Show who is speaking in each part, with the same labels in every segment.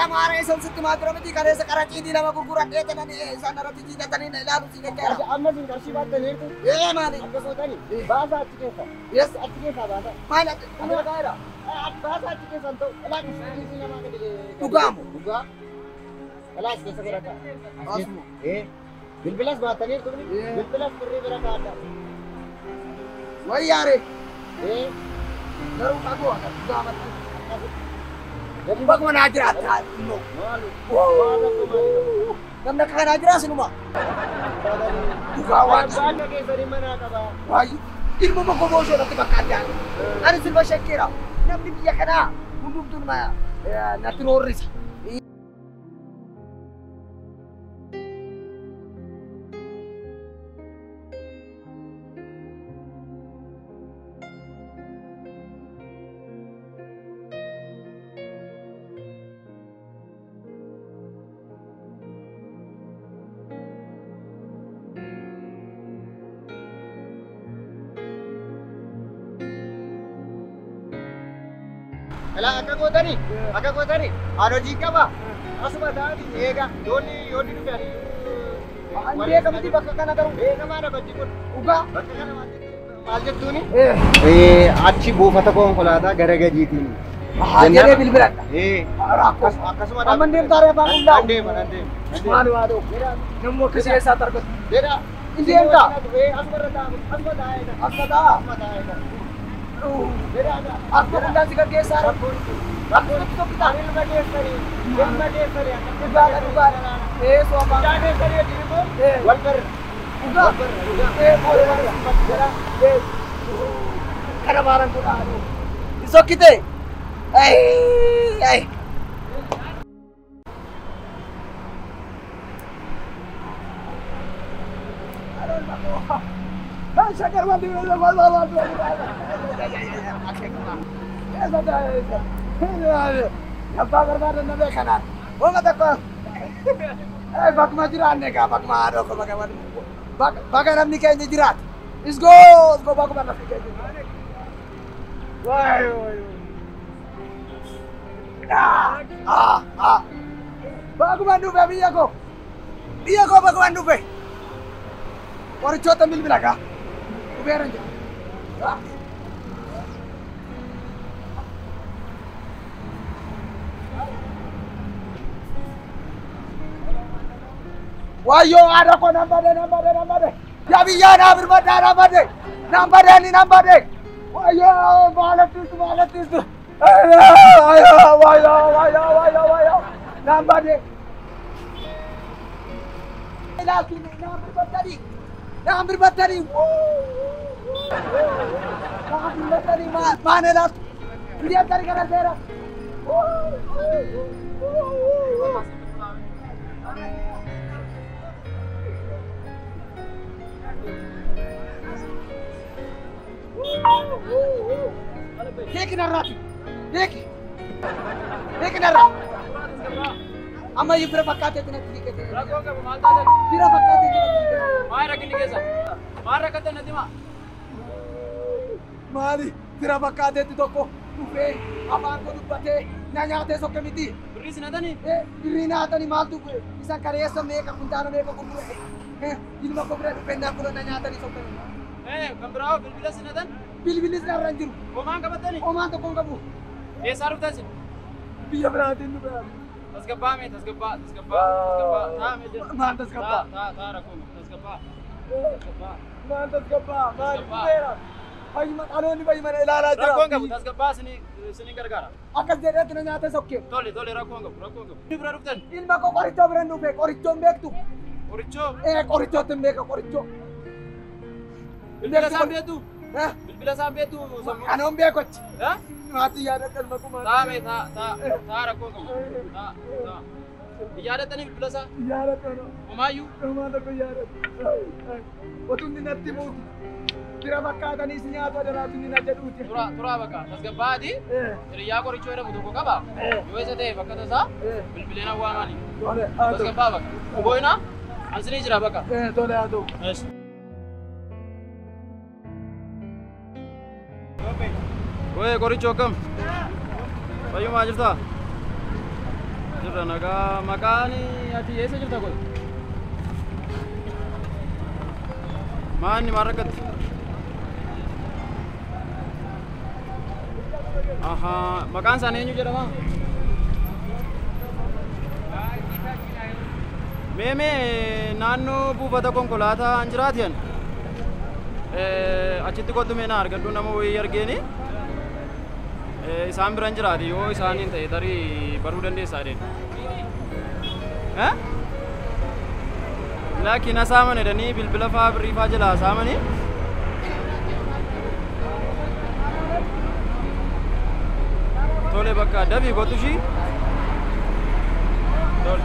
Speaker 1: Amaara isa sitti maatira miti kaleessa qaraciitii lama gurguradhee tanan isaan irratti jiidhatanii na ilaalu si jechaadha.
Speaker 2: Amma isin qarshii baattaniirtu.
Speaker 1: Ee maali?
Speaker 2: Akka gootani baasaa achi keessa.
Speaker 1: Yes.
Speaker 2: Achi keessaa baasaa.
Speaker 1: Maal
Speaker 2: Kunoo gaa'ela. Baasaa achi keessa hin ta'u. Ilaa kiisii namaa gadi.
Speaker 1: Dhugaamu.
Speaker 2: Dhugaa. Ilaa as keessa godhata.
Speaker 1: Asuma.
Speaker 2: Ee. Bilbilas baattaniirtu. Bilbilas birrii bira kaa'adha.
Speaker 1: Wayyaare.
Speaker 2: Ee.
Speaker 1: Garuu fagoo akka dhugaa malee. Bakuma naa jiraata immoo.
Speaker 2: Maalu. Waan rakkoo maalii qabu?
Speaker 1: Namni akka kanaa jiraa sinuma. Dhugaa waan.
Speaker 2: Abbaan keessanii manaa qaba.
Speaker 1: Waayee ilma bokkoo ishee bakka addaa. Ani silma shakkeera. Namni biyya kanaa hundumtuun natti roorrisa.
Speaker 2: Ilaa akka gootanii ani hojii qaba. Asuma ta'anii eega yoonni dhufe ani.
Speaker 1: Ani beekamti bakka kana garuu.
Speaker 2: Beekamaadha bakki kun.
Speaker 1: Dhugaa.
Speaker 2: Bakka kana maal jettuuni? Achi buufata konkolaataa gara gadiitiin.
Speaker 1: Haa jedhee bilbiladha. Rakkoo.
Speaker 2: Akkasuma.
Speaker 1: Amma deemtaa reefaa hundaa'u.
Speaker 2: Nan deema, nan deema.
Speaker 1: Maal waa ta'u. Namni akkasii eessaatti argatu?
Speaker 2: Jedha.
Speaker 1: Hin deemtaa?
Speaker 2: Asuma irra taa'u. Asuma taa'ee.
Speaker 1: Asuma taa'a.
Speaker 2: Asuma taa'ee. Jedha.
Speaker 1: Akkuma hundaan si gaggeessaa rakkoo. Akkuma tokko ta'a.
Speaker 2: Ilma keessanii. Ilma keessanii.
Speaker 1: Dhugaadha, dhugaadha. Ee soofaa.
Speaker 2: Mucaa keessanii wajjin immoo wal barra.
Speaker 1: Dhugaa. Ee boora. Ee. Kana maaran godhaa. Hin sokkite. Ay ay. Shakar wali wali. Abbaa barbaadan na beekanaan. Wama tokko bakkuma jiraanne egaa bakkuma haadha koo bakka namni keenya jiraatu. Isgoo isgoo bakkuma namni keenya jiraatu. Waay waay. Ah ah. Bakkuma dhufe biyya koo. Biyya koo bakkuma dhufe. Qorichoota bilbila gaa. Dhufeera jira. Wayyoo haadha koo nan bade, nan bade, nan bade. Yaa biyyaa naa birmadhaa, nan bade. Nan bade ni nan bade. Wayyoo maalattiistu maalattiistu. Wayyoo wayyoo wayyoo wayyoo wayyoo nan bade. Ilaaltu naan birmaddanii. Naan birmaddanii. Naan birmaddanii maan ilaaltu. Biyya kana seera. Hiiki narraati. Hiiki. Hiiki narraa. Amma iyyuu fira fakkaateetti natti hiikete.
Speaker 3: Rakkoo qabu maal taatan?
Speaker 1: Fira fakkaateetti natti hiikete.
Speaker 3: Maal rakkinni keessa? Maal rakkatan natti himaa?
Speaker 1: Maali fira fakkaateetti tokko dhufee afaan koo dubbatee na nyaatee sokke miti.
Speaker 3: Birrii sinatanii?
Speaker 1: Birrii naatanii maaltu isan kaleessa meeqa kuntaala meeqa gurgure. Ilma koo bira dhufee naan kun na nyaatanii sokke.
Speaker 3: Kan biraa bilbila sinatan?
Speaker 1: Bilbilis narra hin jiru.
Speaker 3: Homaan qabatanii?
Speaker 1: Homaan tokko hin qabu.
Speaker 3: Eessaa dhuftan sin?
Speaker 1: Biyya biraatiin dhufe.
Speaker 3: Tasgabbaa mee, tasgabbaa, tasgabbaa, tasgabbaa, taa mee jedhu.
Speaker 1: Maal tasgabbaa?
Speaker 3: Taa taa rakkoo tasgabbaa. Tasgabbaa.
Speaker 1: Maal tasgabbaa? Maal dhufeera? Fayyuma dhaloonni fayyuma ilaalaa jira.
Speaker 3: Rakkoon qabu tasgabbaa isinii gargaara.
Speaker 1: Akkas jedheetti na nyaatee sokke.
Speaker 3: Tole tole, rakkoon qabu, rakkoon qabu. Inni bira dhuftan?
Speaker 1: Ilma koo qorichoo bira dhufe, qorichoon beektu.
Speaker 3: Qorichoo?
Speaker 1: Ee, qorichootti hin beeka qorichoo.
Speaker 3: Bilbila isaan beektu? Bilbila isaan beektu sammuu?
Speaker 1: Anoon beeku achi. Maatii yaadadha ilma kumaa.
Speaker 3: Taa mee, taa taa taa, rakkoon qabu. Taa taa. Yaadattanii bilbila isaa?
Speaker 1: Yaadadha no.
Speaker 3: Homaayyuu?
Speaker 1: Homaa tokko yaadadha. Otuu inni natti muuti. Fira fakkaatanii si nyaatu adaraatu inni na jedhuuti.
Speaker 3: Turaa turaa bakka tasgabbaati. Hiriyyaa qorichoo jedhamu tokko qaba. Yoo isa ta'e bakka tasaa bilbileen awwaamaani.
Speaker 1: Tole haa ta'u.
Speaker 3: Tasgabbaa bakka. Booyinaa ansinii jira bakka.
Speaker 1: Tole haa ta'u.
Speaker 3: Wee qorichoo, akkam? Fayyumaa jirtaa? Jirra nagaa maqaan ati eessa jirta qoy? Maanni maal rakkatti? Ahaa, maqaan isaanii eenyu jedhama? Mee mee naannoo buufata konkolaataa hin jiraatiyan? Achitti kottu mee na argadhu nama wayii argeeni. Isaan bira hin jiraati yoo isaaniin ta'e tarii baruu dandeessaa jedheen. Lakki na saaman jedhanii bilbila faa birrii faa jalaa saamanii. Tole bakka dafii kottu ishii. Tole.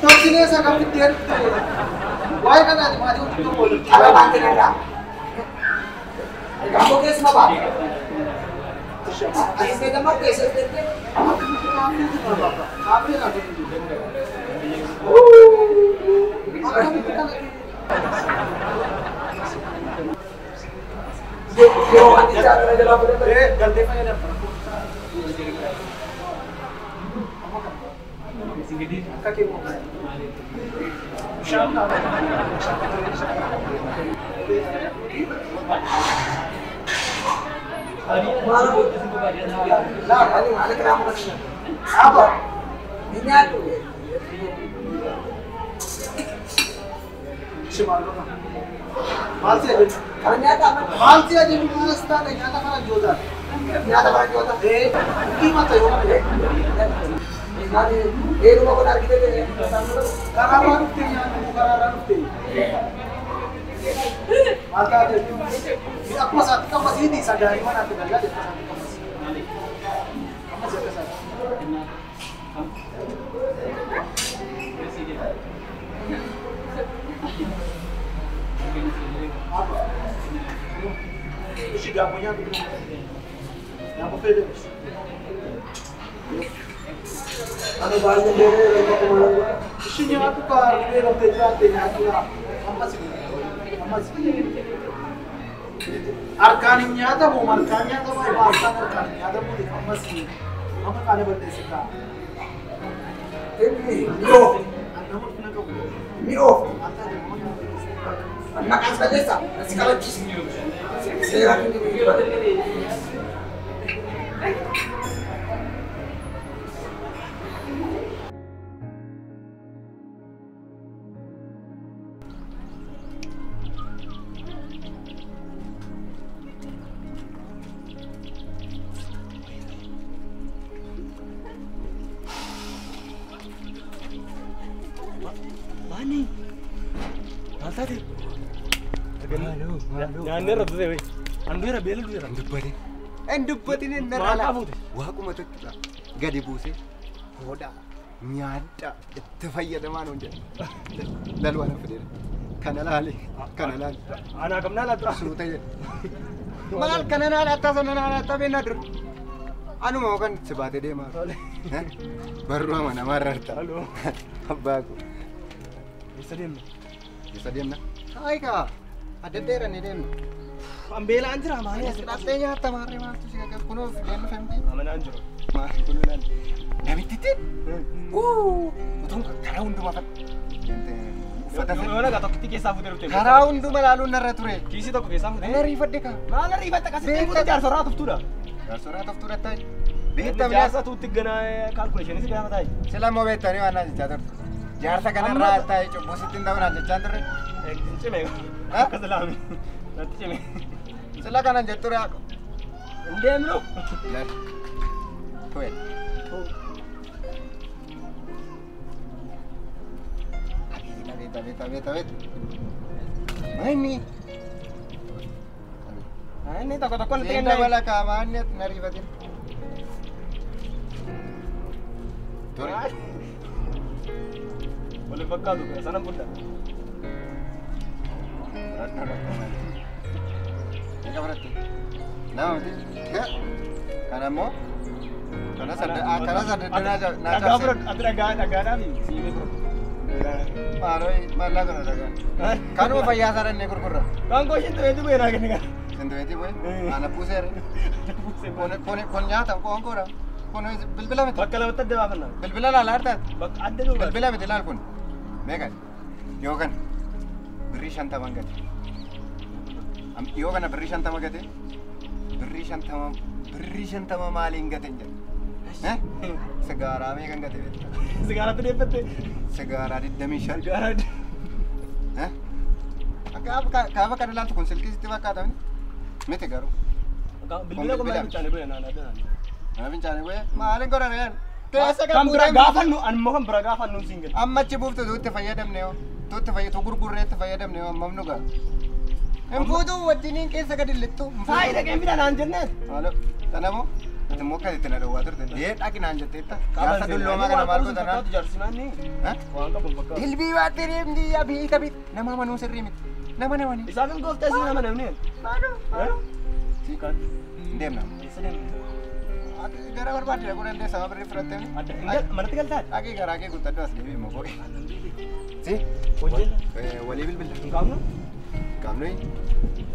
Speaker 1: Tolchineessa kan fiddee dhufte. Waa'ee kanaati maatii hojii tokko walitti. Ala baante nyaata. Gaangoo keessuma baate. Asis keessa keessa jettee. Kaaffee naa kennu. Akkamitti kana Yoo wanti jaalala jalaa fudhatan. Galtee fayyadamta. Akka kee moo? Bishaan Apa? Nyaatu. Maal si ajaja? Kana nyaata amma. Maal si ajaja? Maal taane nyaata faranjootaa. Nyaata faranjootaa. Diimata yoo kana jedhu. Maali eeruma kun argite karaarraa dhuftee nyaannu karaarraa dhuftee. Maal taate? Akkuma isaatti qammasiiti isa gaarii manaatti galaa jetta isaatti qammasi. Qammasi akka isaatti. Apa? Ishi daabboo nyaatu. Daabboo fayyadamu. Ani baay'ee deemee tokko maal Ishi nyaatu kaartee galtee jiraatte nyaatu ammas ammas harkaan hin nyaatamu harkaan nyaatamu harkaan harkaan hin nyaatamu ammas amma kaane balleessita. Mi'oof. Mi'oof. Maqaan balleessa si kabachiisa. Seera
Speaker 3: Nyaanneerra ture wee. Anduera beela duera.
Speaker 2: Dubbatin. En dubbatin hin narraa. Waaquma tokkodha. Gadi buusee hodhaa nyaadhaa itti fayyadamaa nuun jedha. Lalwaa na fideera. Kana laali kana laali.
Speaker 3: Anaa kamnaa laata?
Speaker 2: Suuta jedha. Maal kana naa laata sana naa laata beennaa dura. Anuma yookaan si baatee deemaa. Barruu amanamaa irra Abbaa koo.
Speaker 3: Eessa deemna?
Speaker 2: Eessa deemna? Haayikaa. Adda adda ni deemna.
Speaker 3: Ambeelaan jira maali as
Speaker 2: Dhaqxee nyaatta maarree maaltu si qaqqabu kunoo fideen dhufemti.
Speaker 3: Amanaan jiru.
Speaker 2: Maal kunoo laal. Namittittiin. Utuun karaa hundumaa uffata
Speaker 3: Yoo nagaa tokkitti keessaa fuutee dhufte.
Speaker 2: Karaa hundumaa laaluun narra ture.
Speaker 3: Kiisii tokko keessaa fuutee.
Speaker 2: Na riifadhe kaa.
Speaker 3: Maal riifatta qasitti fuute jaarsorraa tuftuudha.
Speaker 2: Jaarsorraa tuftuudha taa'e.
Speaker 3: Beektamni jaarsa tuutti ganaa kaalkuleeshinis gaafa taa'e.
Speaker 2: Sila immoo beektanii waan naan jechaa turte. Jaarsa kanarraa taa'e cubbuu sitti hin ta'u naan jechaa turre.
Speaker 3: Cime. Akkas laami. Natti cime.
Speaker 2: Sila kanan jettu raa.
Speaker 3: Hin deemnu.
Speaker 2: Laal. Tuwe. Abeet abeet abeet abeet. Maayini.
Speaker 3: Maayini tokko tokko nuti
Speaker 2: kenna. Siin dabala kaa maayini na riifatin. Ture.
Speaker 3: Waliin fakkaatu sana fudha.
Speaker 2: Meeqa fudhatte? Lama miti? Kana immoo kana saddeet naa cabse.
Speaker 3: Dhagaa fudhadhu. Ati dhagaa dhagaadhaaf siimee fudhadhu.
Speaker 2: Maaloo maallaa kana dhagaa. Kanuma fayyaa isaa dhannee gurgurra.
Speaker 3: Kan koo shintibeetii bu'ee naa kenni kana.
Speaker 2: Shintibeetii bu'ee? Ana buuseera. Kun nyaata kun koodha. Kun bilbila miti.
Speaker 3: Bakka lamatti adda baafanna.
Speaker 2: Bilbila laala artaati.
Speaker 3: Bakka adda duuba.
Speaker 2: Bilbila miti laal kun. Meeqa? Yoo kana birrii 50 gate. Yoo kana birrii 50 gate. Birrii 50 maaliin gate hin jedhu. Sigaaraa meeqan gate beektaa?
Speaker 3: Sigaaraatti deeffatte?
Speaker 2: Sigaaraa 25.
Speaker 3: Sigaaraa.
Speaker 2: Gaafa kana ilaaltu kun silkii sitti fakkaata miti garuu.
Speaker 3: Bilbila kun mana fincaanii bu'e naan adda naan.
Speaker 2: Mana fincaanii bu'e maaliin godhan yaan? Keessa
Speaker 3: kan bira gaafannu ammoo kan bira gaafannu siin gadi.
Speaker 2: Amma achi buuftu tuutti fayyadamne yoo tuutti fayyadu gurgurree itti fayyadamne yoo ammam nu ga'a. Hin fuutuu wajjiniin keessa gadi lixxu.
Speaker 3: Faayidaa kee fida naan jenneet.
Speaker 2: Haaloo kanamoo Ati immoo akkasitti na dhowwaa turte. Dee dhaqi naan jetteetta. Jaarsa dulloomaa kana maal goota naan?
Speaker 4: Jaarsi naanni. Waan qabu fakkaatu.
Speaker 2: Dilbii baattee deemti abiita bit. Nama amanuu sirrii miti. Nama namani.
Speaker 4: Isaaf hin gooftaa isin nama namni.
Speaker 2: Si hin deemna. Ati gara barbaadde dhaquu dandeessa sama birrii fudhattee.
Speaker 4: Manatti galtaa?
Speaker 2: Dhaqii garaa kee guuttadhu as deebi'i immoo qo'i. Si
Speaker 4: Hojjenna.
Speaker 2: Walii bilbila.
Speaker 4: Hin qaamnu?
Speaker 2: Qaamnu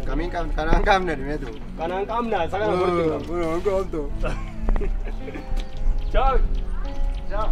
Speaker 2: kamiin qaamnu kanaan qaamna dhimeetu.
Speaker 4: Kanaan qaamna isa kana boritti hin qaamnu.
Speaker 2: Kanaan qaamtu.
Speaker 4: Ciao. Ciao.